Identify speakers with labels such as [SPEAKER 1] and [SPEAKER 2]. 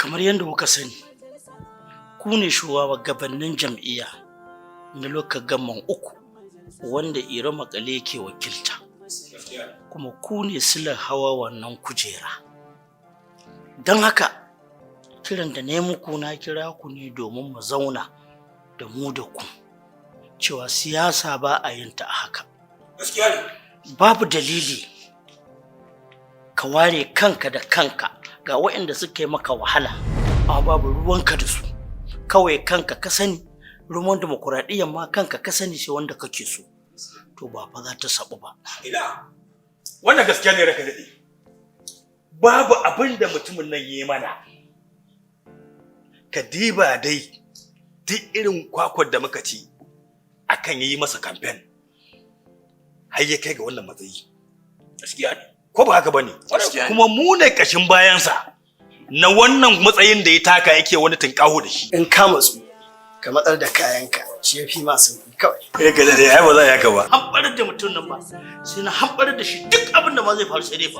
[SPEAKER 1] Kamar yadda kuka sani, ku ne shugabannin jam'iyya na local government uku wanda Iro Makale ke wakilta. Kuma ku ne silar hawa wannan kujera. Don haka, kiran da na muku, na kira ku ne domin mu zauna da mu da ku cewa siyasa ba a yin ta a haka.
[SPEAKER 2] Gaskiya ne.
[SPEAKER 1] Babu dalili ka ware kanka da kanka, ga waɗanda suka yi maka wahala, amma babu ruwanka da su. Kawai kanka ka sani, ruwan dimokuraɗiyyar ma kanka ka sani, sai wanda kake so. To, ba fa za ta sabu ba.
[SPEAKER 2] Ina. Wannan gaskiya ne, ranka daɗe. Babu abin da mutumin nan yi mana. Ka diba dai duk irin kwakwar da muka ci akan yi masa kamfen har ya kai ga wannan matsayi. Gaskiya ne. Ko ba haka bane?
[SPEAKER 3] Gaskiya ne.
[SPEAKER 2] Kuma mu ne kashin bayansa na wannan matsayin da ya taka yake wani tunƙaho da shi.
[SPEAKER 3] In ka matsu, ka matsar da kayanka, shi ya fi ma sauki kawai.
[SPEAKER 2] Eh, ka daɗe, ai ba za a yi haka ba.
[SPEAKER 1] Hamɓarar da mutum nan ba, sai na hamɓarar da shi, duk abin da ma zai faru sai dai faru.